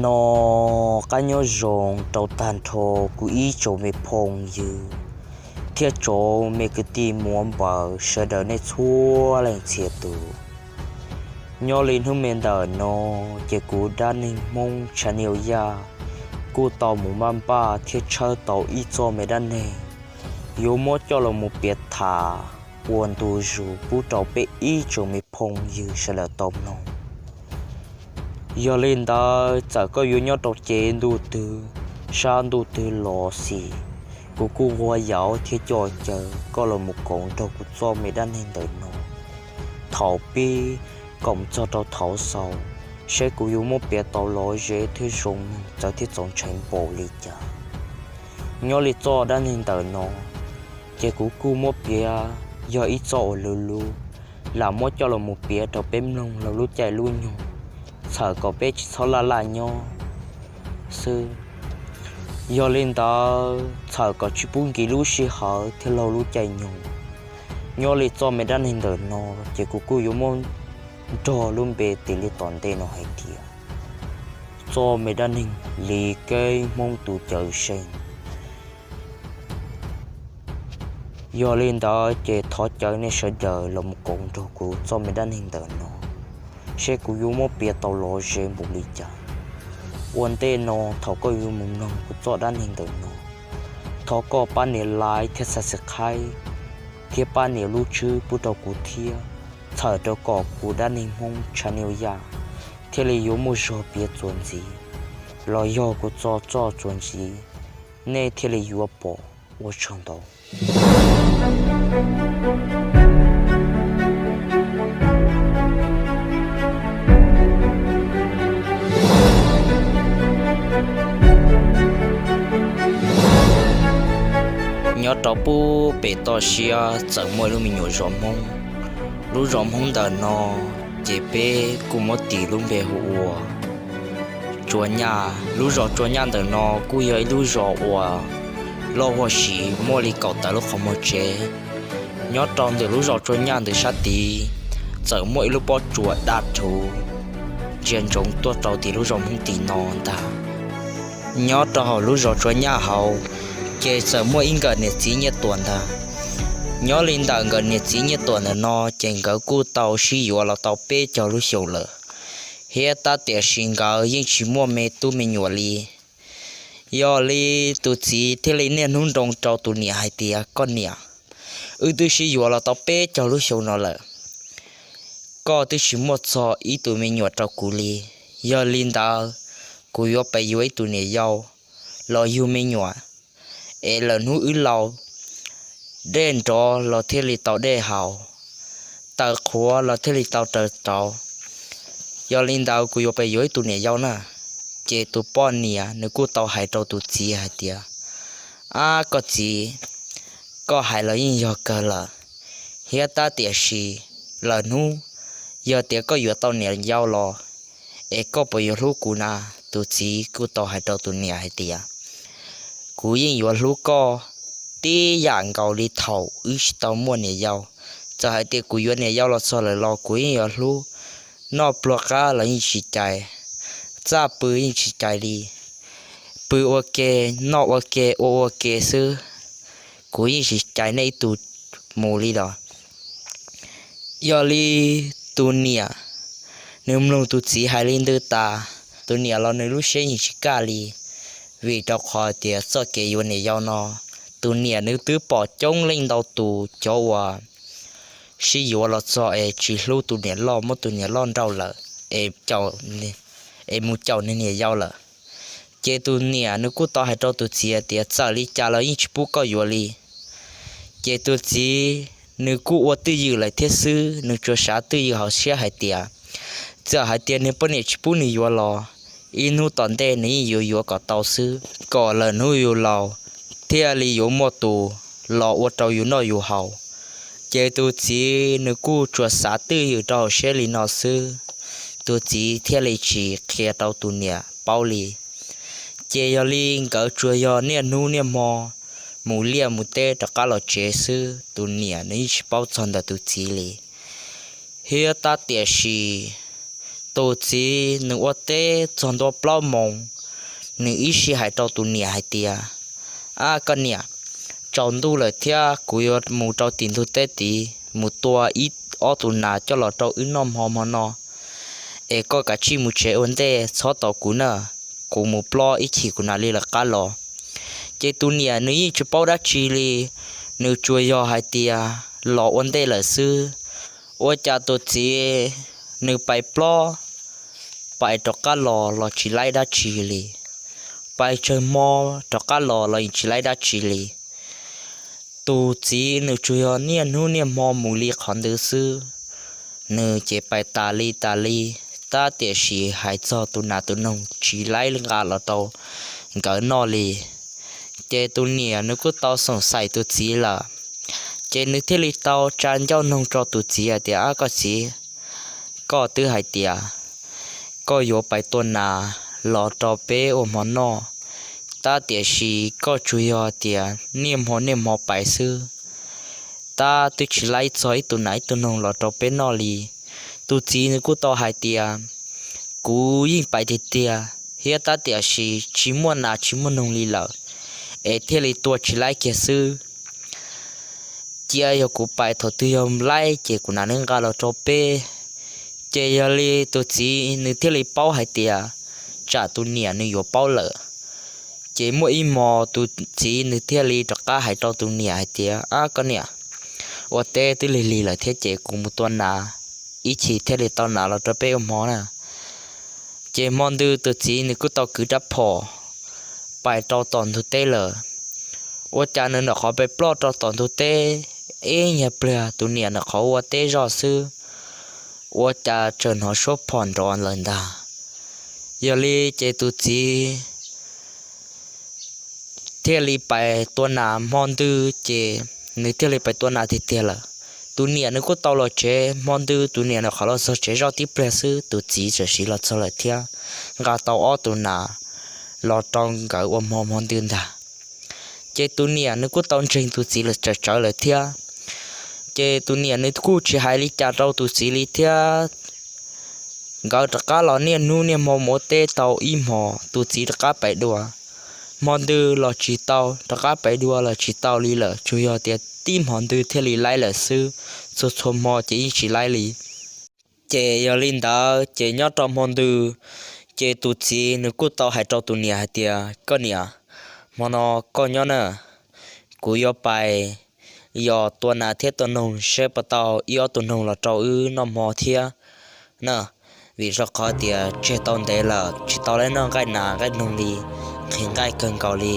No qab nyob zoo rau tag nrho kuv ib tsoom me phooj ywg thiab tsoom me kwv tij muam npaws sawv daws nej txhua leej txhia tus. Nyob li hnub me ntawm no ces kuv Dab Neeg Hmoob Channel Yaj kuj tau mus maj npaj thiab tshawb tau ib txoj me dab neeg yuav muab coj los mus piav tham ua ntu zus pub rau peb ib tsoom me phooj ywg sawv daws tau mloog. Yog li ntawd txawm koj yuav nyob rau cev ntuj twg, sab ntuj twg los xij, kuv kuj quaj yaum thiab coj caw koj los mus koom nrog kuv txoj me dab neeg ntawm no thaum pib kom mus txog rau thaum xaus, saib kuv yuav muab piav tau lom zem thiab zoo mloog txawv thiab txaus ntshai npaum li cas. Nyob li txoj dab neeg ntawm no ces kuv kuj muab piav yog ib txoj uas luv luv, lam muab coj los mus piav rau peb mloog laug lub caij lub nyoog, txhawm kom peb tsis txhob laj laj nyob xwb. Yog li ntawd txhawm kom tsis pub nkim lub sij hawm thiab laug lub caij nyoog. Nyob li txoj me dab neeg ntawm no ces kuv kuj yuav muab nrog lub npe tis li tom ntej no hais tias txoj me dab neeg Li Keeb Hmoob tus Cawm Seej. Yog li ntawd ces thov caw nej sawv daws los mus koom nrog kuv txoj me dab neeg ntawm no, seb kuv yuav muab piav tau lom zem npaum li cas. Ua ntej no thaum koj yuav mus mloog kuv txoj dab neeg ntawm no, thov koj pab nias like thiab subscribe thiab pab nias lub tswb pub rau kuv thiab, txhawm rau kom kuv Dab Neeg Hmoob Channel Yaj thiaj li yuav muaj zog piav txuas ntxiv, los yog kuv tso txoj txuas ntxiv nej thiaj li yuav pom. Ua tsaug ntau. Nyob rau pub pem toj siab txawm muaj ib lub me nyuam zos Hmoob. Lub zos Hmoob ntawm no ces peb kuj muab tis lub npe hu ua Tsua Nyaj. Lub zos Tsua Nyaj ntawm no kuj yog ib lub zos uas loj huam siv muaj li kaum tawm lub qhov muag tsev. Nyob rau ntawm lub zos Tsua Nyaj ntawm sab tid txawm muaj ib lub pob tsuas daj rhuv ntsia ntsoov tuaj rau tim lub zos Hmoob tim no ntag. Nyob rau hauv lub zos Tsua Nyaj hauv ces txawm muaj ib nkawm niam txiv Nyiaj Tuam ntag. Nyob li ntawm nkawm niam txiv Nyiaj Tuam ntawm no ces nkawd kuj tau sib yuav los tau peb caug lub xyoo lawm, thiab tab tiam sis nkawd yeej tsis muaj me tub me nyuam li. Yog li tus txiv thiaj li niaj hnub nroo rau tus niam hais tias, koj niam, wb twb sib yuav los tau peb caug lub xyoo no lawm, koj twb tsis muaj txog ib tug me nyuam rau kuv li. Yog li ntawd kuv yuav pes yuav ib tug niam yau los yug me nyuam, es lawm hnub wb laus, dej nrov los thiaj li tau dej haus, taws qhuav los thiaj li tau taws rauv. Yog li ntawd kuv yuav pes yuav ib tug niam yau na. Ces tus poj niam nws kuj tau hais rau tus txiv hais tias, ab koj txiv, koj hais los yeej yog kawg lawm, thiab tab tiam sis lawm hnub yog tias koj yuav tau niam yau los es koj puas yuav hlub kuv na? Tus txiv kuj tau hais rau tus niam hais tias, kuv yeej yuav hlub koj tib yam nkaus li thaum wb tsis tau muaj niam yau. Txawm hais tias kuv yuav niam yau los txog lawm los kuv yeej yuav hlub, noj pluag qab los yeej tsis cais, txaj pw yeej tsis cais li, pw ua ke, noj ua ke, ua ua ke xwb, kuv yeej tsis cais nej ib tug mus li los. Yog li tus niam nws mloog tus txiv hais li ntawd tas, tus niam los nws lub siab yeej tsis kaj li, vim rau qhov tias txoj kev yuav niam yau no, tus niam nws twb pom coob leej ntau tus cov uas sib yuav los txog es tsis hlub tus niam loj, muab tus niam loj nrauj lawm, es mus caum nws niam yau lawm. Ces tus niam nws kuj tau hais rau tus txiv tias, txawm li cas los yeej tsis pub koj yuav li. Ces tus txiv nws kuj ua twj ywm lawm thiab xwb, nws tsuas xav twj ywm hauv siab hais tias, txawm hais tias nws poj niam tsis pub nws yuav los, ib hnub tom ntej nws yeej yuav yuav kom tau xwb, kom lawm hnub yus laus thiaj li yuav muaj tus los ua rau yus noj yus haus. Ces tus txiv nws kuj tsuas xav twj ywm rau hauv siab li no xwb, tus txiv thiaj li tsis qhia rau tus niam paub li. Ces yog li nkawd tsuas yog niaj hnub niaj hmo mus liaj mus teb rov qab los tsev xwb, tus niam nws yeej tsis paub txog ntawm tus txiv li. Thiab tab tiam sis Tus txiv nws ua teb txog ntua plaub moos, nws ib sij hais rau tus niam hais tias, Ab koj niam, tsaus ntuj lawm thiab kuv yuav mus rau tim ntug teb tid mus tua ib ob tus nas coj los rau wb noj hmo hmo no, es koj kav tsij mus tsev ua ntej txhob tos kuv na, kuv mus plob ib chim kuv nas li lawv qab los. Ces tus niam nws yeej tsis paub dab tsi li, nws tsuas yog hais tias los ua ntej lawm xwb. Ua cas tus txiv nws pais plob, pais rov qab los los tsis laib dab tsi li, pais tsawg hmo rov qab los los yeej tsis laib dab tsi li. Tus txiv nws tsuas yog niaj hnub niaj hmo mus li qhov ntawd xwb, nws ces pais tas li tas li, tab tiam sis hais txog tus nas tus noog tsis laib nqa los rau nkawd noj li. Ces tus niam nws kuj tau xoom xaim tus txiv lawm, ces nws thiaj li tau tsa ncauj noog rau tus txiv hais tias, Ab koj txiv, koj twb hais tias koj yuav pais tua nas los rau peb ua hmo noj, tab tiam sis koj tsuas yog tias niaj hmo niaj hmo pais xwb, tab twb tsis laib txog ib tug nas ib tug noog los rau peb noj li. Tus txiv nws kuj tau hais tias, Kuv yeej pais tiag tiag thiab tab tiam sis tsis muaj nas tsis muaj noog li lawm, es thiaj li tua tsis laib kiag xwb. Cia yog kuv pais thaum twg yog laib ces kuv nam neb nqa los rau peb. Ces yog li tus txiv nws thiaj li paub hais tias tsam tus niam nws yuav paub lawm. Ces muaj ib hmo tus txiv nws thiaj li rov qab hais rau tus niam hais tias, Ab koj niam, ua teb twb lig lig lawm thiab ces kuv mus tua nas, ib chim thiaj li tau nas los rau peb ua hmo na. Ces hmo ntws tus txiv nws kuj tau kwv rab phom pais rau tom ntug teb lawm. Ua cas nws nyuam qhuav pais ploj rau tom ntug teb, ib nyuag pliag tus niam nyuam qhuav ua teb zoj xwb, ua cas txawm hnov suab phom nrov lawm ntag. Yog li ces tus txiv thiaj li pais tua nas hmo ntws ces nws thiaj li pais tua nas tiag tiag lawm. Tus niam nws kuj tau los tsev hmo ntws, tus niam nyuam qhuav los txog tsev zoj tib pliag xwb tus txiv txawm siv los txog lawm thiab nqa tau ob tug nas los rau nkawd ua hmo hmo ntws ntag. Ces tus niam nws kuj tau ntseeg tus txiv lawm tsawv tsawv lawm thiab. Ces tus niam nws kuj tsis hais li cas rau tus txiv li thiab. Nkawd rov qab los niaj hnub niaj hmo mus ua teb tau ib hmos tus txiv rov qab pais dua. Hmo ntws los tsis tau, rov qab pais dua los tsis tau li lawm, tsuas yog tias tib hmos ntws thiaj li laib lawm xwb, txhua txhua hmo ces yeej tsis laib li. Ces yog li ntawd ces nyob rau hmo ntws, ces tus txiv nws kuj tau hais rau tus niam hais tias, Koj niam, hmo no koj nyob na, kuv yuav pais yos tua nas thiab tua noog seb puas tau ib ob tug noog los rau wb noj hmo thiab na, vim rau qhov tias tseg tau ntev lawm tsis tau laib noj nqaij nas nqaij noog li, nqhis nqaij kawg nkaus li.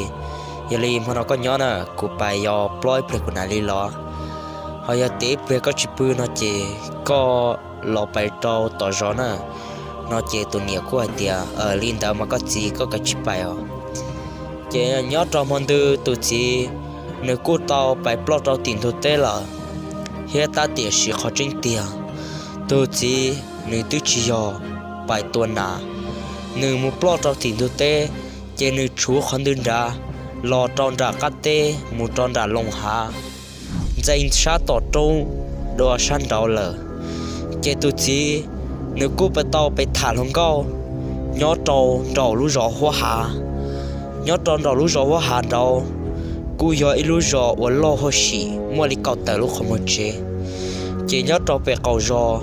Yog li hmo no koj nyob na, kuv pais yos plob ib pliag kuv nam li los, ho yog tias ib pliag koj tsis pw no ces koj los pais rau tom zos na. No ces tus niam kuj hais tias, Li ntawd mas koj txiv koj kav tsij pais os. Ces nyob rau hmo ntws tus txiv nws kuj tau pais ploj rau tim ntug teb lawm, thiab tab tiam sis qhov tseeb tiag tus txiv nws twb tsis yog pais tua nas, nws mus ploj rau tim ntug teb, ces nws tshuv qhov ntws nrad los rau nram qab teb mus rau nram loo hav, ntxeev sab tom roob dua sab nraud lawm. Ces tus txiv nws kuj pais tau pais tham hluas nkauj nyob rau nraum lub zos Huab Hav. Nyob rau nraum lub zos Huab Hav nraud kuj yog ib lub zos uas loj huj sim muaj li kaum tawm lub qhov muag tsev. Ces nyob rau pem qaum zos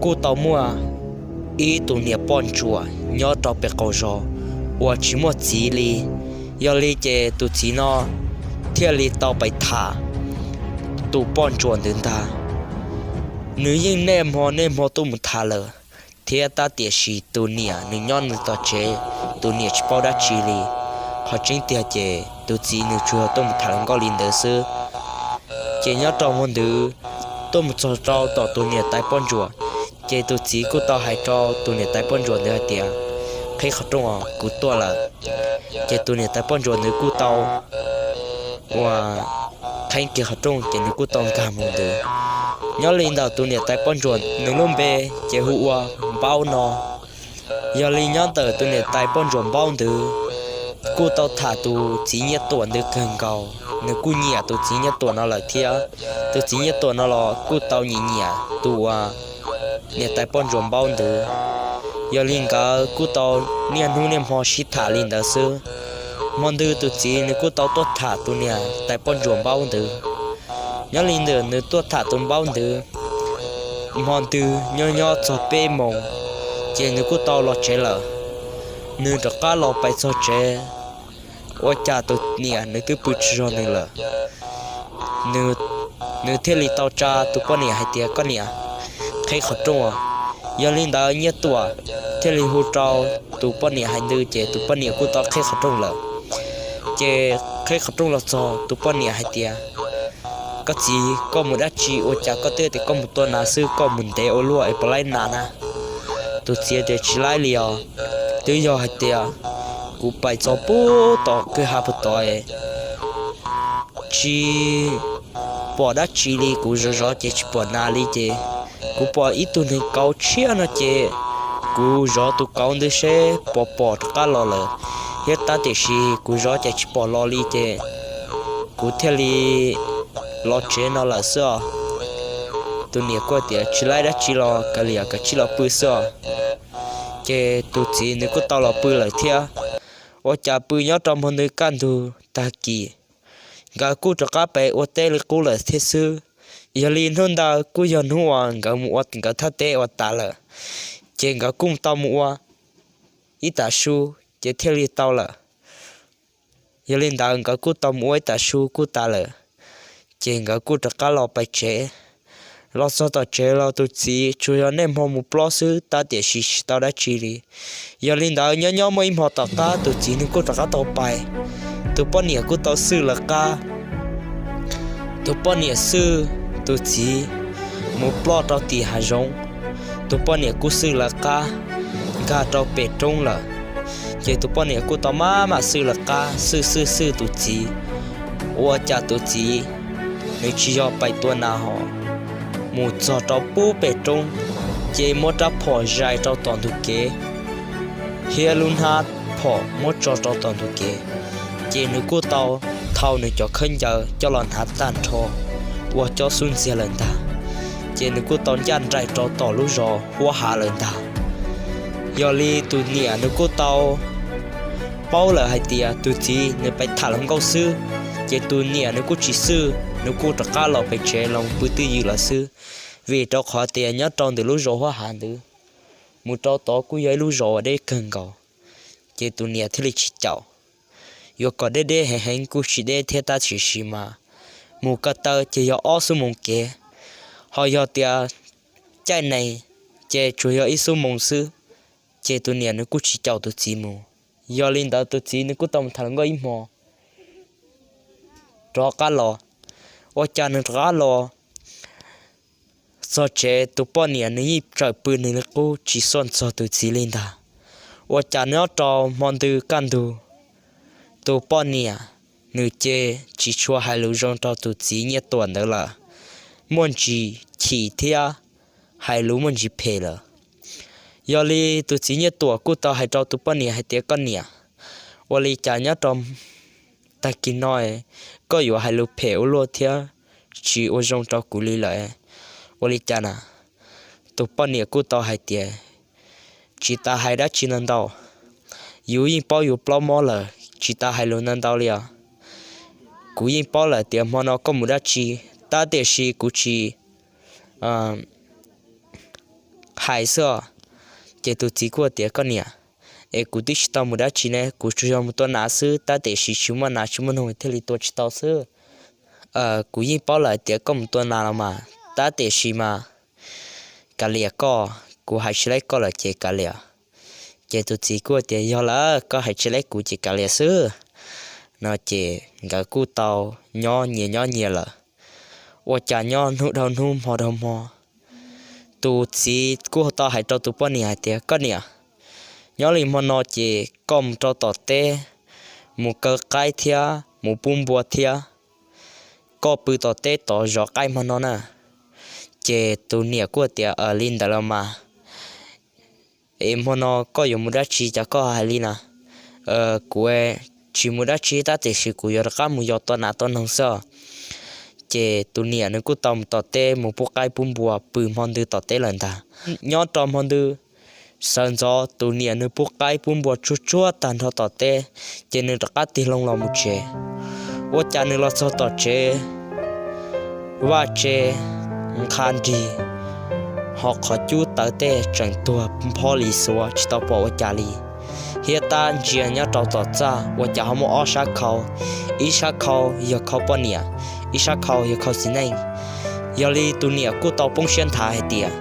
kuj tau muaj ib tus niam poj ntsuam nyob rau pem qaum zos uas tsis muaj txiv li. Yog li ces tus txiv no thiaj li tau pais tham tus poj ntsuam ntawd ntag. Nws yeej niaj hmo niaj hmo tuaj mus tham lawm, thiab tab tiam sis tus niam nws nyob nws tom tsev, tus niam tsis paub dab tsi li. Qhov tseeb tiag ces tus txiv nws tsuas tuaj mus tham hluas nkauj li ntawd xwb. Ces nyob rau hmo ntawd tuaj mus txog rau tom tus niam tais poj ntsuam, ces tus txiv kuj tau hais rau tus niam tais poj ntsuam ntawd hais tias, Qhib qhov rooj os, kuv tuaj lawm. Ces tus niam tais poj ntsuam nws kuj tau ua qhib kiag qhov rooj ces nws kuj tau nkag mus ntawd. Nyob li ntawm tus niam tais poj ntsuam nws lub npe ces hu ua Npaub no. Yog li nyob ntawm tus niam tais poj ntsuam Npaub ntawd kuj tau tham tus txiv Nyiaj Tuam ntawd kawg nkaus, nws kuj nyiam tus txiv Nyiaj Tuam no lawm thiab. Tus txiv Nyiaj Tuam no los kuj tau nyiam nyiam tus uas niam tais poj ntsuam Npaub ntawd. Yog li nkawd kuj tau niaj hnub niaj hmo sib tham li ntawd xwb. Hmo ntawd tus txiv nws kuj tau tuaj tham tus niam tais poj ntsuam npaub ntawd. Nyob li ntawd nws tuaj tham tus npaub ntawd, hmo ntawd nyob nyob txog peb moos, ces nws kuj tau los tsev lawm. Nws rov qab los pais txog tsev, ua cas tus niam nws twb pw tsis zog nws lawm. Nws thiaj li tau tsa tus poj niam hais tias, Koj niam, qheb qhov rooj os. Yog li ntawd Nyiaj Tuam thiaj li hu rau tus poj niam hais ntawd, ces tus poj niam kuj tau qheb qhov rooj lawm. Ces qheb qhov rooj los txog, tus poj niam hais tias, Koj txiv, koj mus dab tsi ua cas koj twb tias koj mus tua nas xwb, koj mus ntev ua luaj es puas laib nas na? Tus txiv tias, Tsis laib li os, twb yog hais tias kuv pais txog puag tom kwj ha puag tod, tsis pom dab tsi li, kuv zov zov ces tsis pom nas li, ces kuv pom ib tug neeg kauv tshiab no ces kuv zov tus kauv ntawd seb puas pom rov qab los lawm thiab, tab tiam sis kuv zov ces tsis pom los li, ces kuv thiaj li los tsev no lawm xwb os. Tus niam kuj tias, Tsis laib dab tsi los kav liam, kav tsij los pw xwb os. Ces tus txiv nws kuj tau los pw lawm thiab. Ua cas pw nyob rau hmo ntawd kaj ntug tag kis, nkawd kuj rov qab pem ua teb li qub lawm thiab xwb. Yog li hnub ntawd kuj yog hnub uas nkawd mus ua nkawd thaj teb ua tas lawm, ces nkawd kuj tau mus ua ib tag su, ces thiaj li tau lawm. Yog li ntawd nkawd kuj tau mus ua ib tag su kuj tas lawm, ces nkawd kuj rov qab los pais tsev. Los txog tom tsev los tus txiv tsuas yog niaj hmo mus plob xwb, tab tiam sis tsis tau dab tsi li. Yog li ntawd nyob nyob muaj ib hmo tom qab tus txiv nws kuj rov qab tau pais. Tus poj niam kuj tau xwj lawv qab. Tus poj niam xwj tus txiv mus ploj rau tim hav zoov. Tus poj niam kuj xwj lawv qab nkag rau pem roob lawm. Ces tus poj niam kuj tau maj mam xwj lawv qab, xwj xwj xwj tus txiv. Ua cas tus txiv nws tsis yog pais tua nas hos, mus txog rau pub pem roob, ces muab rab phom zais rau tom ntug kev, thiab lub hnab phom muab tso rau tom ntug kev, ces nws kuj tau thau nws cov khaub ncaws coj los hnav tag nrho ua cob xub ntxiag lawm ntag. Ces nws kuj tau ncaj nraim rau tom lub zos Huab Hav lawm ntag. Yog li tus niam nws kuj tau paub lawm hais tias tus txiv nws pais tham hluas nkauj xwb, ces tus niam nws kuj tsis xwj, nws kuj rov qab los pem tsev los pw twj ywm lawm xwb. Vim rau qhov tias nyob rau ntawm lub zos Huab Hav ntawd mus rau tod kuj yog ib lub zos uas deb kawg nkaus, ces tus niam thiaj li tsis caum. Yuav kom deb deb heev heev kuj tsis deb thiab, tab sis mas mus ko taw ces yog ob xuab moos kev, ho yog tias caij nees ces tsuas yog ib xuab moos xwb. Ces tus niam nws kuj tsis caum tus txiv mus. Yog li ntawd tus txiv nws kuj tau mus tham hluas nkauj ib hmo rov qab los. Ua cas nws rov qab los txog tsev, tus poj niam nws yeej tsawm pw nws li qub tsis xoj ntxog tus txiv li ntag. Ua cas nyob rau hmo ntawd kaj ntug, tus poj niam nws ces tsis tshua hais lus zoo rau tus txiv Nyiaj Tuam ntawd lawm, muaj ntsis chim thiab hais lus muaj ntsis phem lawm. Yog li tus txiv Nyiaj Tuam kuj tau hais rau tus poj niam hais tias, Koj niam, ua li cas nyob rau tag kis no koj yuav hais lus phem ua luaj thiab tsis ua zoo rau kuv li lawm, ua li cas na? Tus poj niam kuj tau hais tias, Tsis tas hais dab tsi ntau ntau, yus yeej paub yus plaub mob lawm, tsis tas hais lus ntau ntau li os. Kuv yeej paub lawm tias hmo no koj mus dab tsi, tab tiam sis kuv tsis hais xwb os. Ces tus txiv kuj tias, Koj niam, es kuv twb tsis tau mus dab tsi ne, kuv tsuas yog mus tua nas xwb, tab tiam sis tsis muaj nas tsis muaj noog thiaj li tua tsis tau xwb. Kuv yeej paub lawm tias koj mus tua nas los mas, tab tiam sis mas kav liam koj, kuv hais tsis laib koj lawm ces kav liam. Ces tus txiv kuj tias, Yog lawm, koj hais tsis laib kuv ces kav liam xwb. No ces nkawd kuj tau nyob nyias nyob nyias lawm. Ua cas nyob hnub dhau hnub hmo dhau hmo, tus txiv kuj tau hais rau tus poj niam hais tias, Koj niam, nyob li hmo no ces koj mus rau tom teb, mus kaw qaib thiab mus pub npua thiab, koj pw tom teb tod zov qaib hmo no na. Ces tus niam kuj tias, Li ntawd los mas, es hmo no koj yuav mus dab tsi cas koj hais li na? Kuv tsis mus dab tsi, tab tiam sis kuv yuav rov qab mus yos tua nas tua noog xwb os. Ces tus niam nws kuj tau mus tom teb mus pub qaib pub npua pw hmo ntawd tom teb lawm ntag. Nyob rau hmo ntawd Sawv ntxov tus niam nws pub qaib pub npua tsuag tsuag tag nrho tom teb, ces nws rov qab tig loo los mus tsev. Ua cas nws los txog tom tsev, vaj tse nqha nrig, ho qhov cub tawv tej tseem tuag nphob li xuav tsis tau pom ua cas li. Thiab tab ntsia nyob rau tom txaj ua cas ho muaj ob sab khau, ib sab khau yog khau poj niam, ib sab khau yog khau txiv neej. Yog li tus niam kuj tau poob siab nthav hais tias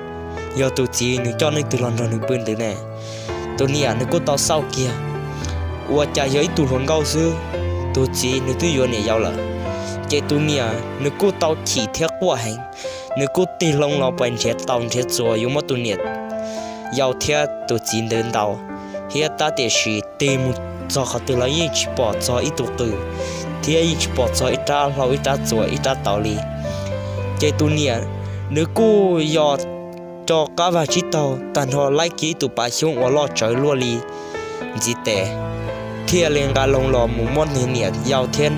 yog tus txiv nws coj leej twg los nrog nws pw ntawd ne. Tus niam nws kuj tau xauj kiag, ua cas yog ib tug hluas nkauj xwb, tus txiv nws twb yuav niam yau lawm. Ces tus niam nws kuj tau chim thiab quaj heev, nws kuj tig loo los pais nrhiav taus nrhiav txuas yuav muab tus niam yau thiab tus txiv ntawd ntaus, thiab tab tiam sis tig mus txog qhov twg los yeej tsis pom txog ib tug qws, thiab yeej tsis pom txog ib rab hlau ib rab txuas ib rab taus li. Ces tus niam nws kuj yog rov qab vag tsib taug tag nrho laib kiag ib tus pas xyoob uas loj tsawv luaj li ntxiv tes, thiaj li nqa loo los mus muab niag niam yau thiab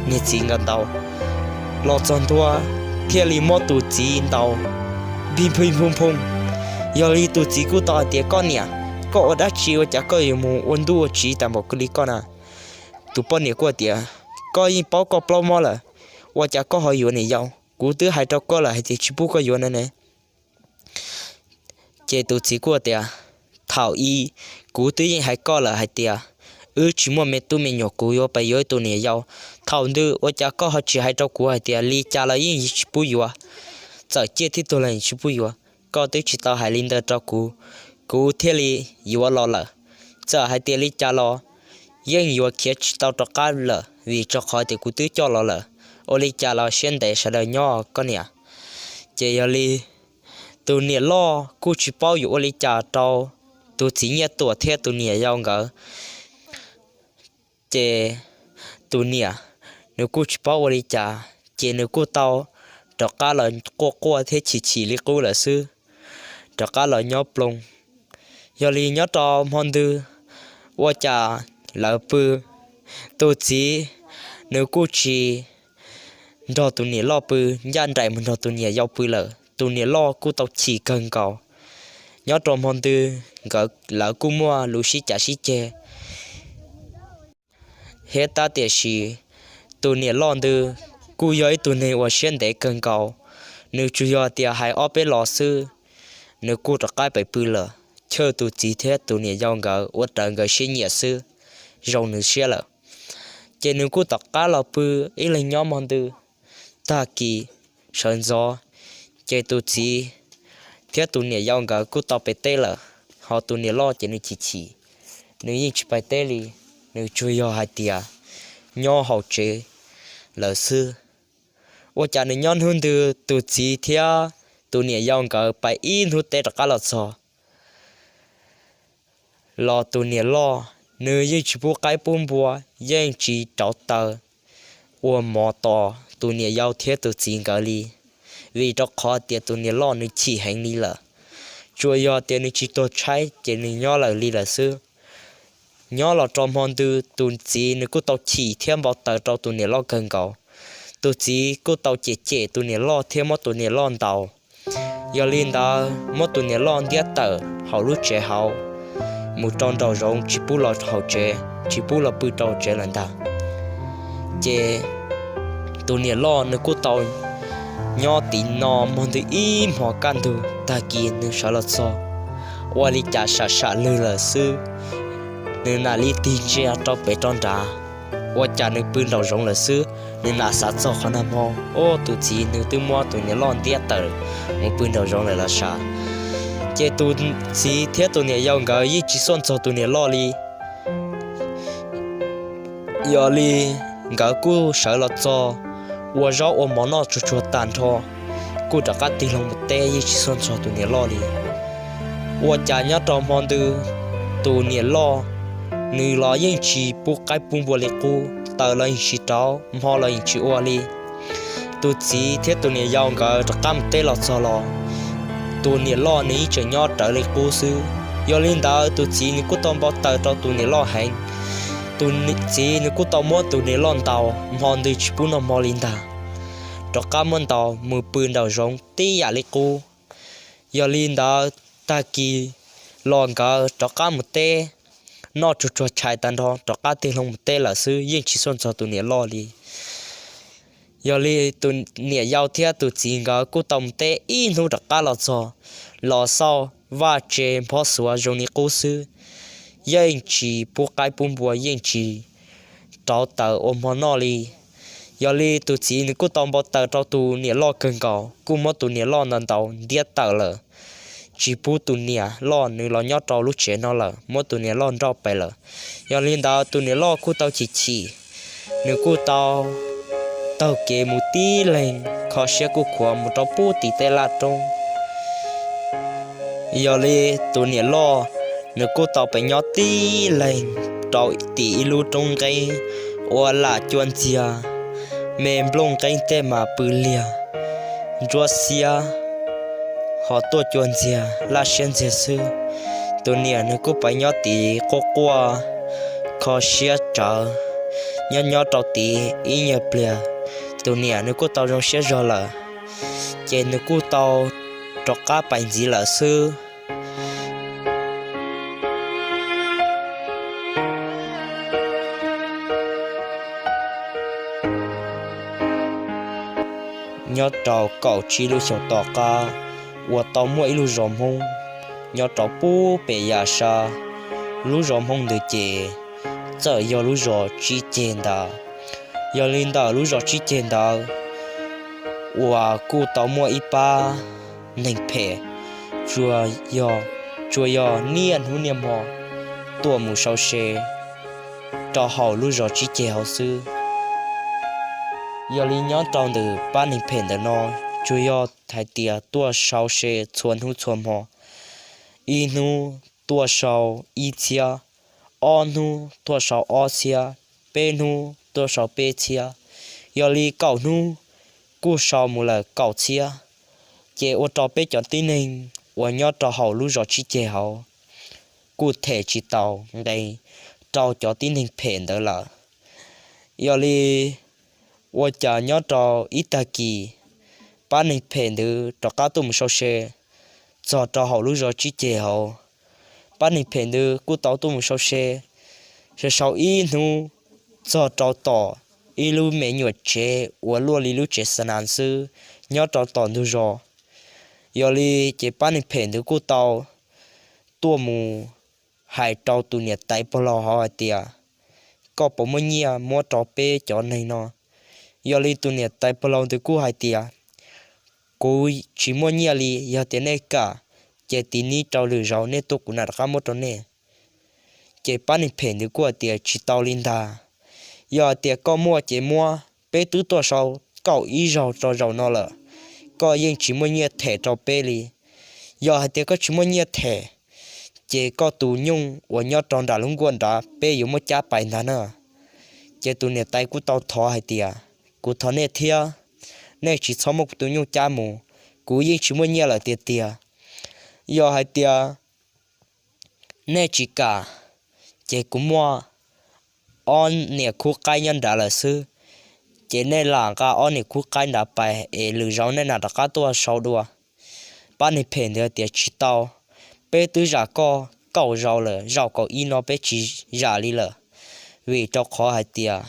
niag txiv nkawd ntaus. Los txog ntua thiaj li muab tus txiv ntaus npig npig nphooj nphooj. Yog li tus txiv kuj tau hais tias, koj niam, koj ua dab tsi ua cas koj yuav mus ua ntuj ua tsiv tas npaum li koj na? Tus poj niam kuj tias, koj yeej paub koj plaub mob lawm, ua cas koj ho yuav niam yau? Kuv twb hais rau koj lawm hais tias tsis pub koj yuav no ne. Ces tus txiv kuj tias, thaum i, kuv twb yeej hais koj lawm hais tias wb tsis muaj me tub me nyuam, kuv yuav pais yuav ib tug niam yau. Thaum ntawd ua cas koj ho tsis hais rau kuv hais tias li cas los yeej tsis pub yuav, txawm ciaj thiab tuag los tsis pub yuav? Koj twb tsis tau hais li ntawd rau kuv, kuv thiaj li yuav los lawm. Txawm hais tias li cas los yeej yuav khiav tsis tau rov qab lawm vim rau qhov tias kuv twb coj los lawm. Ua li cas los siab ntev sawv daws nyob koj niam. Ces yog li tus niam loj kuj tsis paub yuav ua li cas rau tus txiv Nyiaj Tuam thiab tus niam yau nkawd. Ces tus niam nws kuj tsis paub ua li cas, ces nws kuj tau rov qab los quaj quaj thiab chim chim li qub lawm xwb, rov qab los nyob ploog. Yog li nyob rau hmo ntawd ua cas lawv pw, tus txiv nws kuj tsis nrog tus niam loj pw, ncaj nraim mus nrog tus niam yau pw lawm. Tus niam loj kuj tau chim kawg nkaus. Nyob rau hmo ntawd nkawd lawv kuj muaj lus sib cav sib ceg thiab tab tiam sis tus niam loj ntawd kuj yog ib tug neeg uas siab ntev kawg nkaus. Nws tsuas yog tias hais ob peb los xwb, nws kuj rov qab pem pw lawm, chawj tus txiv thiab tus niam yau nkawd ua raws nkawd siab nyiam xwb, zoo nws siab lawm. Ces nws kuj tom qab los pw ib leeg nyob hmo ntawd. Tag kis sawv ntxov, ces tus txiv thiab tus niam yau nkawd kuj tau pem teb lawm, ho tus niam loj ces nws chim chim, nws yeej tsis pais teb li, nws tsuas yog hais tias nyob hauv tsev lawm xwb. Ua cas nws nyob hnub ntawd tus txiv thiab tus niam yau nkawd pais ib hnub teb rov qab los txog los tus niam loj nws yeej tsis pub qaib pub npua, yeej tsis rauv taws ua mov tos tus niam yau thiab tus txiv nkawd li, vim rau qhov tias tus niam loj nws chim heev li lawm. Tsuas yog tias nws tsis tuag tshaib ces nws nyob lawm li lawm xwb. Nyob los rau hmo ntawd tus txiv nws kuj tau chim thiab npau taws rau tus niam loj kawg nkaus. Tus txiv kuj tau cem cem tus niam loj thiab muab tus niam loj ntaus. Yog li ntawd muab tus niam loj ntiab tawm hauv lub tsev hauv, mus rau nraum zoov tsis pub los hauv tsev, tsis pub los pw rau tsev lawm ntag. Ces tus niam loj nws kuj tau nyob tim no hmo ntawd ib hmos kaj ntug, tag kis nws sawv los txog, ua li cas sam sam lwg lawm xwb, nws nam li tig ntsia rau pem rau nrad, ua cas nws pw nraum zoov lawm xwb. Nws nam xav txog qhov nag hmo, o, tus txiv nws twb muab tus niam loj ntiab tawm mus pw nraum zoov lawm los sav. Ces tus txiv thiab tus niam yau nkawd yeej tsis xuaj txog tus niam loj li. Yog li nkawd kuj sawv los txog, ua zaub ua mov noj tsuag tsuag tag nrho, kuj rov qab tig loo mus teb yeej tsis xuaj txog tus niam loj li. Ua cas nyob rau hmo ntawd tus niam loj nws los yeej tsis pub qaib pub npua li qub, taws los yeej tsis rauv, hmo los yeej tsis ua li. Tus txiv thiab tus niam yau nkawd rov qab mus teb los txog los, tus niam loj nws yeej tseem nyob rawv li qub xwb. Yog li ntawd tus txiv nws kuj tau npau taws rau tus niam loj heev. Tus txiv nws kuj tau muab tus niam loj ntaus hmo ntawd tsis pub noj hmo li ntag, rov qab muab ntaus mus pw nraum zoov tib yam li qub. Yog li ntawd tag kis los nkawd rov qab mus teb, noj tsuag tsuag tshais tag nrho rov qab tig hlo mus teb lawm xwb, yeej tsis xub ntxog tus niam loj li. Yog li tus niam yau thiab tus txiv nkawd kuj tau mus teb ib hnub rov qab los txog, los xauj vaj tse nphob xuav zoo li qub xwb, yeej tsis pub qaib pub npua, yeej tsis rauv taws ua hmo noj li. Yog li tus txiv nws kuj tau npau taws rau tus niam loj kawg nkaus, kuj muab tus niam loj ntaus ntaus ntiab tawm lawm, tsis pub tus niam loj nws los nyob rau lub tsev no lawm, muab tus niam loj nrauj pem lawm. Yog li ntawd tus niam loj kuj tau chim chim, nws kuj tau taug kev mus tib leeg, kho siab kuj khuav mus rau pub tim tej laj roob. Yog li tus niam loj nws kuj tau pem nyob tib leeg rau tim ib lub roob nqeeb uas lam cua ntxiag, me nplooj nqeeb tej mas pw liag, ntsuab xiab ho tuaj cua ntxiag laj siab ntxiag xwb. Tus niam nws kuj pem nyob tid quaj quaj, kho siab tsawv. Nyob nyob rau tid ib nyuag pliag, tus niam nws kuj tau zoo siab zog lawm, ces nws kuj tau rov qab pais ntxiv lawm xwb. Nyob rau kaum tsib lub xyoo tom qab uas tau muaj ib lub zos Hmoob nyob rau pub pem yam sab. Lub zos Hmoob ntawd ces txawm yog lub zos Tsib Ceg ntawd. Yog li ntawm lub zos Tsib Ceg ntawd uas kuj tau muaj ib pab neeg phem, tsuas yog niaj hnub niaj hmo tuaj mus sau se rau hauv lub zos Tsib Ceg hauv xwb. Yog li nyob rau ntawm pab neeg phem ntawm no, tsuas yog hais tias tuaj sau se txhua hnub txhua hmo, ib hnub tuaj sau ib txhiab, ob hnub tuaj sau ob txhiab, peb hnub tuaj sau peb txhiab, yog li kaum hnub kuj sau mus lawm kaum txhiab. Ces ua rau peb cov tib neeg uas nyob rau hauv lub zos Tsib Ceg hauv kuj them tsis tau nqe rau cov tib neeg phem ntawd lawm. Yog li ua cas nyob rau ib tag kis, pab neeg phem ntawd rov qab tuaj mus sau se txog rau hauv lub zos Tsib Ceg hauv. Pab neeg phem ntawd kuj tau tuaj mus sau se, sau sau ib hnub txog rau tom ib lub me nyuam tsev uas luaj li lub tsev xa nas xwb, nyob rau tom ntug zos. Yog li ces pab neeg phem ntawd kuj tau tuaj mus hais rau tus niam tais pog laus hauv hais tias, koj puas muaj nyiaj muab rau peb cov neeg no? Yog li tus niam tais pog laus ntawd kuj hais tias, kuv tsis muaj nyiaj li, yog tias nej kam, ces tiv nib rau lwm zaus nej tuaj kuv mam rov qab muab rau nej. Ces pab neeg phem ntawd kuj hais tias, tsis tau li ntag. Yog hais tias koj muaj ces muab, peb twb tuaj sau kaum ib zaug rau zaum no lawm, koj yeej tsis muaj nyiaj them rau peb li. Yog hais tias koj tsis muaj nyiaj them, ces koj tus nyuj uas nyob rau nram lub nkuaj nrad peb yuav muab cab pais ntag na. Ces tus niam tais kuj tau thov hais tias, kuv thov nej thiab, nej tsis txhob muab kuv tus nyuj cab mus, kuv yeej tsis muaj nyiaj lawm tiag tiag. Yog hais tias nej tsis kam, ces kuv muaj ob niam khub qaib nyob nrad lawm xwb, ces nej lam nqa ob niam khub qaib nrad pais es lwm zaus nej mam rov qab tuaj sau dua. Pab neeg phem ntawd tias, tsis tau, peb twb zam koj kaum zaus lawm, zaum kaum ib no peb tsis zam li lawm, vim rau qhov hais tias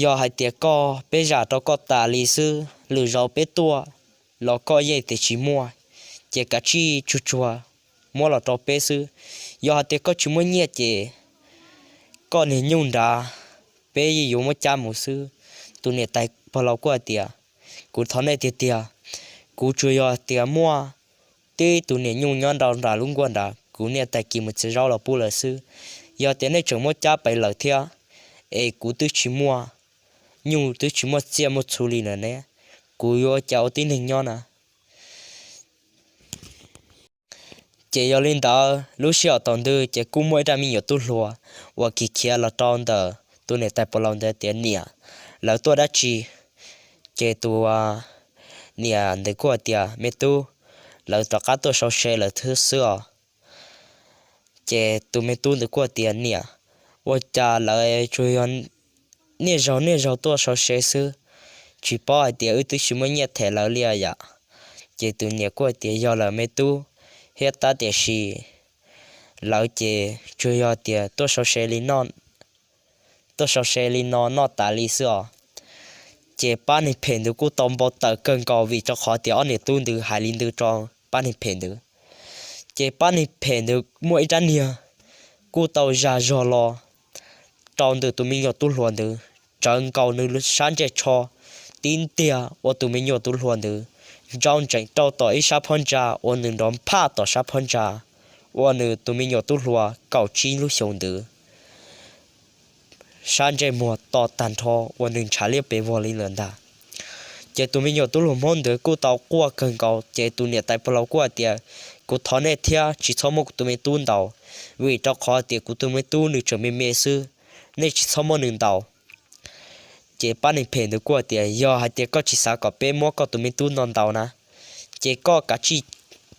yog hais tias koj, peb zam rau koj tas li xwb, lwm zaus peb tuaj los koj yeej tias tsis muaj, ces kav tsij tsuag tsuag muab los rau peb xwb. Yog hais tias koj tsis muaj nyiaj ces koj niag nyuj nrad peb yeej yuav muab cab mus xwb. Tus niam tais pog laus kuj hais tias, kuv thov nej tiag tiag, kuv tsuas yog tias muaj tib tus niam nyuj nyob nrau nram lub nkuaj nrad, kuv niam tais kis mus txiav zaub los pub lawm xwb. Yog tias nej tseem muab cab pais lawm thiab, es kuv twb tsis muaj nyuj twb tsis muaj txiaj muaj txhu li lawm ne, kuv yuav ua cas ua tib neeg nyob na? Ces yog li ntawd lub sij hawm thaum ntawd ces kuj muaj ib rab me nyuam tub hluas uas khiav khiav los rau ntawm tus niam tais pog laus ntawd tias, niam, lawv tuaj dab tsi? Ces tus niam ntawd kuj hais tias, me tub, lawv rov qab tuaj sau se lawm thiab xwb os. Ces tus me tub ntawd kuj hais tias, niam, ua cas lawv tsuas yog niaj zaus niaj zaus tuaj sau se xwb, tsis paub hais tias wb twb tsis muaj nyiaj them lawv li yam. Ces tus niam kuj hais tias, yog lawm me tub, thiab tab tiam sis lawv ces tsuas yog tias tuaj sau se li no, tuaj sau se li no noj tas li xwb os. Ces pab neeg phem ntawd kuj tau npau taws kawg nkaus vim rau qhov tias ob niam tub ntawd hais li ntawd rau pab neeg phem ntawd. Ces pab neeg phem ntawd muaj ib rab niag kuj tau zaj zog los rau ntawm tus me nyuam tub hluas ntawd, tsawv nkaus nws sab ntsej tsho, tib ntiag ua tus me nyuam tub hluas ntawd ntsauj ntsees rau tom ib sab phab ntsa uas nws nrov phaj tom sab phab ntsa uas nws tus me nyuam tub hluas kaum tsib lub xyoos ntawd sab ntsej muag to tag nrho uas nws ntshav liab pes vog li lawm ntag. Ces tus me nyuam tub hluas Hmoob ntawd kuj tau quaj kawg nkaus, ces tus niam tais pog laus kuj hais tias, kuv thov nej thiab tsis txhob muab kuv tus me tub ntaus, vim rau qhov tias kuv tus me tub nws tseem me me xwb, nej tsis txhob muab nws ntaus. Ces pab neeg phem ntawd kuj hais tias, yog hais tias koj tsis xav kom peb muab koj tus me tub no ntaus na, ces koj kav tsij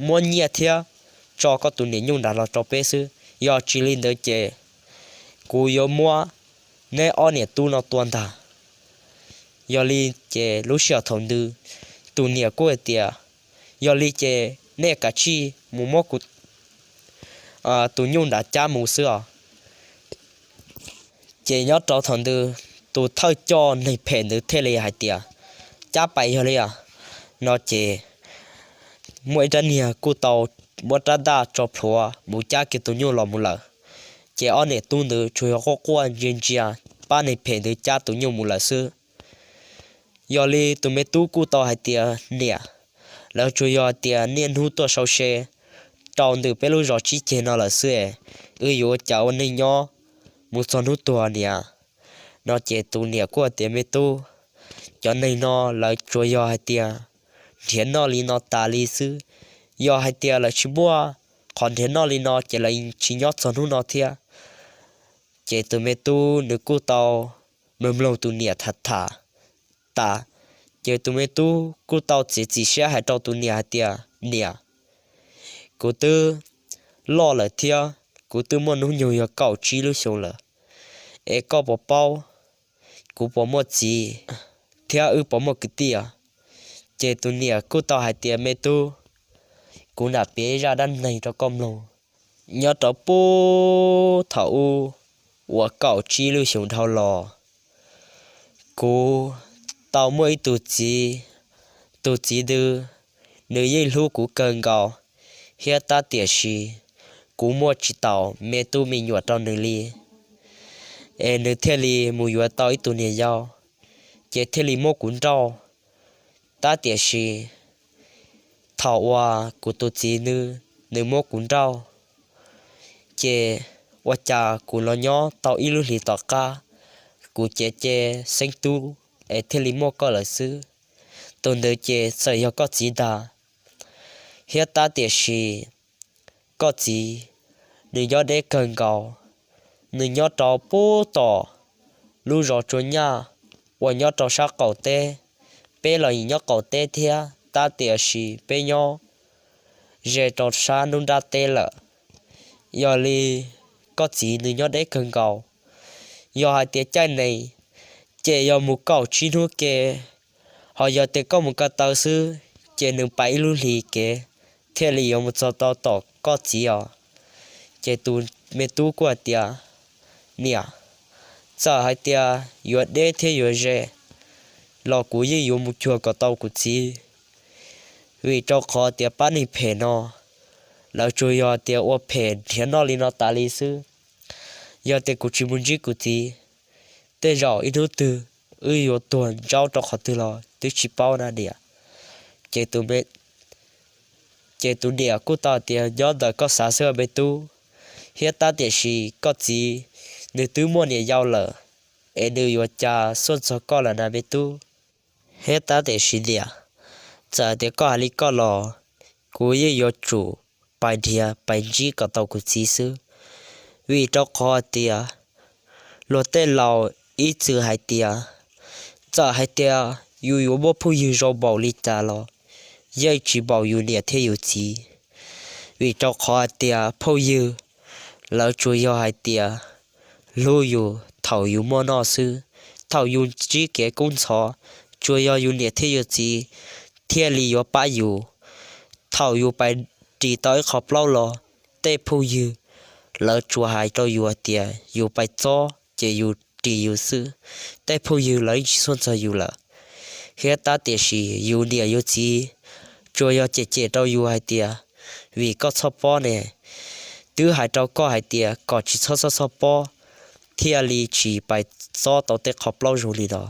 muab nyiaj thiab tso koj tus niam nyuj nram los rau peb xwb, yog tsis li ntawd ces kuv yuav muab neb ob niam tub no tua ntag. Yog li ces lub sij hawm thaum ntawd tus niam kuj hais tias, yog li ces nej kav tsij mus muab kuv tus nyuj nrad cab mus xwb os. Ces nyob rau thaum ntawd tus thawj coj neeg phem ntawd thiaj li hais tias, cab pais yog li os. No ces muaj ib rab niag kuj tau muab rab ntaj tso plhuav mus cab kiag tus nyuj los mus lawm. Ces ob niam tub ntawd tsuas yog quaj quaj ntsia ntsia pab neeg phem ntawd cab tus nyuj mus lawm xwb. Yog li tus me tub kuj tau hais tias, niam, lawv tsuas yog tias niaj hnub tuaj sau se rau ntawm peb lub zos tsib ceg no lawm xwb es, wb yuav ua cas ua neej nyob mus txog hnub tuag niam? No ces tus niam kuj hais tias, me tub, cov neeg no lawv tsuas yog hais tias nrhiav noj li no tas li xwb. Yog hais tias lawv tsis muaj qhov nrhiav noj li no ces lawv tsis nyob txog hnub no thiab. Ces tus me tub nws kuj tau mloog mloog tus niam tham tham tas, ces tus me tub kuj tau txiav txim siab hais rau tus niam hais tias, niam, kuv twb loj lawm thiab kuv twb muaj hnub nyoog yog kaum tsib lub xyoo lawm, es koj puas paub kuv puas muaj txiv thiab wb puas muaj kwv tij os? Ces tus niam kuj tau hais tias, me tub, kuv nam piav zaj dab neeg rau koj mloog. Nyob rau puag thaum ub uas kaum tsib lub xyoo dhau los, kuv tau muaj ib tug txiv. Tus txiv ntawd, nws yeej hlub kuv kawg nkaus, thiab tab tiam sis kuv muaj tsis tau me tub me nyuam rau nws li, es nws thiaj li mus yuav tau ib tug niam yau, ces thiaj li muab kuv nrauj. Tab tiam sis thaum uas kuv tus txiv nws, nws muab kuv nrauj, ces ua cas kuv los nyob tau ib lub hlis tom qab, kuv cev ces xeeb tub es thiaj li muaj koj lawm xwb. Tus ntawd ces txawm yog koj txiv ntag, thiab tab tiam sis koj txiv nws nyob deb kawg nkaus, nws nyob rau puag tom lub zos Tsua Nyaj uas nyob rau sab qaum teb. Peb los nyob qaum teb thiab tab tiam sis peb nyob ze rau sab nruab nrab teb lawm. Yog li koj txiv nws nyob deb kawg nkaus, yog hais tias caij nees ces yog mus kaum tsib hnub ke, ho yog tias koj mus ko taw xwb ces nws pais ib lub hlis kev thiaj li yuav mus txog tau tom koj txiv os. Ces tus me tub kuj hais tias, niam, txawm hais tias yuav deb thiab yuav ze los kuv yeej yuav mus cuag kom tau kuv txiv, vim rau qhov tias pab neeg phem no lawv tsuas yog tias ua phem nrhiav noj li no tas li xwb. Yog tias kuv tsis mus ntsib kuv txiv, tej zaum ib hnub twg wb yuav tuag ntsaub rau qhov twg los twb tsis paub na niam. Ces tus niam kuj tau tias, nyob ntawm koj xav xwb me tub, thiab tab tiam sis koj txiv nws twb muaj niam yau lawm, es nws yuav cas xuaj txog koj lawm na me tub. Thiab tab tiam sis niam, txawm tias koj hais li koj los kuv yeej yuav tsum pais nrhiav pais ntsib kom tau kuv txiv xwb, vim rau qhov tias luag tej laus ib txwm hais tias, txawm hais tias yus yuav muaj phooj ywg zoo npaum li cas los yeej tsis npaum yus niam thiab yus txiv, vim rau qhov hais tias phooj ywg lawv tsuas yog hais tias hlub yus thaum yus muaj noj xwb. Thaum yus ntsib kev kub ntxhov, tsuas yog yus niam thiab yus txiv thiaj li yuav pab yus. Thaum yus pais ris tau ib qho plaub los, tej phooj ywg lawv tsuas hais rau yus hais tias yus pais txob ces yus ris yus xwb, tej phooj ywg lawv tsis txhawj ntxog yus lawm. Thiab tab tiam sis yus niam yus txiv tsuas yog cem cem rau yus hais tias, vim koj txhob pob ne, twb hais rau koj hais tias kom tsis txhob txhob txhob pob, thiaj li tsis pais txob tau tej qho plaub zoo li no.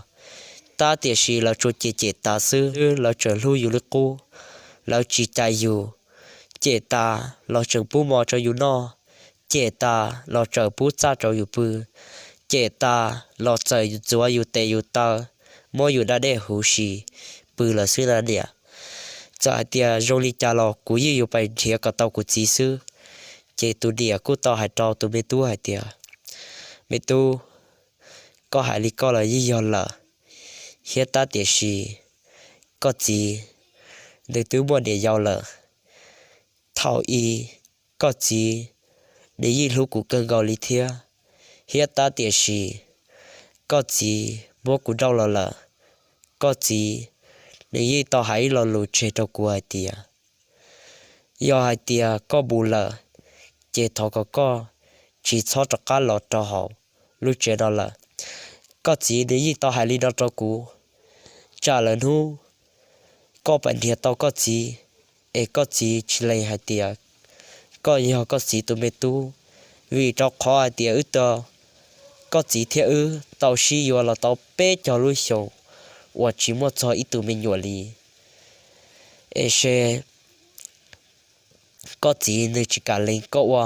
Tab tiam sis lawv tsuas cem cem tas xwb, lawv tseem hlub yus li qub, lawv tsis cais yus, cem tas los tseem pub mov rau yus noj, cem tas los tseem pub txaj rau yus pw, cem tas los txawm ntxuav yus tes yus taw, muab yus da dej huv si pw lawm xwb na niam. Txawm hais tias zoo li cas los kuv yeej yuav pais nrhiav kom tau kuv txiv xwb. Ces tus niam kuj tau hais rau tus me tub hais tias, me tub, koj hais li koj los yeej yog lawm, thiab tab tiam sis koj txiv nws twb muaj niam yau lawm. Thaum i koj txiv nws yeej hlub kuv kawg nkaus li thiab, thiab tab tiam sis koj txiv muab kuv nrauj los lawm. Koj txiv nws yeej tau hais ib lo lus tseg rau kuv hais tias, yog hais tias koj mus lawm, ces thov kom koj tsis txhob rov qab los rau hauv lub tsev no lawm. Koj txiv nws yeej tau hais li no rau kuv, tsam lawm hnub koj pais nrhiav tau koj txiv, es koj txiv tsis lees hais tias koj yog koj txiv tus me tub, vim rau qhov hais tias wb tau, koj txiv thiab wb tau sib yuav los tau peb caug lub xyoos uas tsis muaj txog ib tug me nyuam li. Es se koj txiv nws tsis kam lees koj ua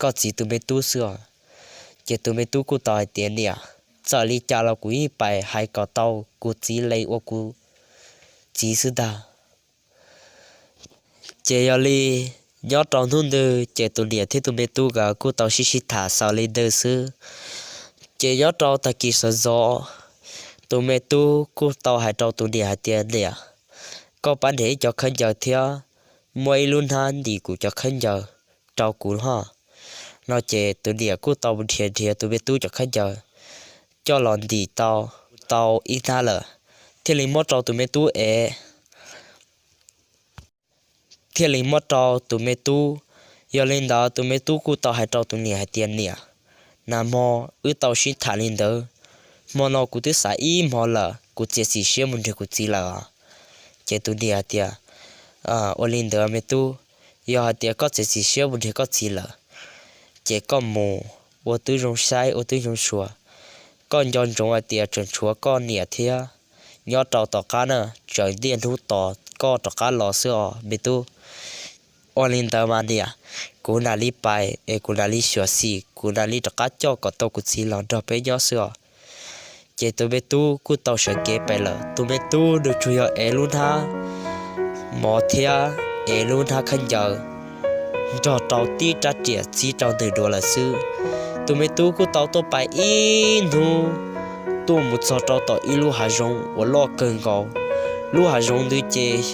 koj txiv tus me tub xwb os. Ces tus me tub kuj tau hais tias, niam, txawm li cas los kuv yeej pais hais kom tau kuv txiv lees ua kuv txiv xwb ntag. Ces yog li, nyob rau hnub ntwg ces tus niam thiab tus me tub nkawd kuj tau sib sib tham xaus li ntawd xwb. Ces nyob rau tag kis sawv ntxov, tus me tub kuj tau hais rau tus niam hais tias, niam, koj pab nrhiav ib co khaub ncaws thiab muab ib lub hnab ntim kuv cov khaub ncaws rau kuv hos. No ces tus niam kuj tau nrhiav nrhiav tus me tub cov khaub ncaws coj los ntim tau, tau ib hnab lawm, thiaj li muab rau tus me tub ev, thiaj li muab rau tus me tub. Yog li ntawd tus me tub kuj tau hais rau tus niam hais tias, niam, nag hmo wb tau sib tham li ntawd, hmo no kuv twb xav ib hmo lawm, kuv txiav txim siab mus nrhiav kuv txiv lawm. Ces tus niam hais tias, ua li ntawd me tub, yog hais tias koj txiav txim siab mus nrhiav koj txiv lawm, ces koj mus ua tib zoo saib ua tib zoo xyuas, koj nco ntsoov hais tias tseem tshuav koj niam thiab nyob rau tom qab na, tseem niaj hnub tos koj rov qab los xwb os me tub. Ua li ntawd mas niam, kuv mam li pais es kuv mam li xyuam xim, kuv mam li rov qab coj kom tau kuv txiv los nrog peb nyob xwb os. Ces tus me tub kuj tau sawv kev pais lawm. Tus me tub nws tsuas yog ev lub hnab mov thiab ev lub hnab khaub ncaws nrog rau tib rab riam txib rau ntawm duav lawm xwb. Tus me tub kuj tau tuaj pais ib hnub, tuaj mus txog rau tom ib lub hav zoov uas loj kawg nkaus. Lub hav zoov ntawd ces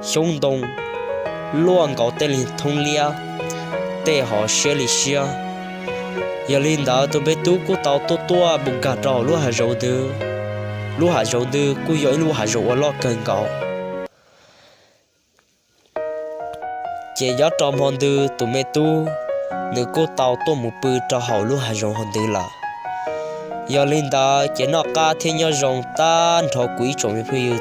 xyoob ntoo luaj nkaus tej li thoob liab, tej hov siab li siab. Yog li ntawd tus me tub kuj tau tuaj tuaj mus nkag rau hauv lub hav zoov ntawd. Lub hav zoov ntawd kuj yog ib lub hav zoov uas loj kawg nkaus. Ces nyob rau hmo ntawd tus me tub nws kuj tau tuaj mus pw rau hauv lub hav zoov hauv ntawd lawm. Yog li ntawd ces noj qab thiab nyob zoo tag nrho kuv ib tsoom me phooj ywg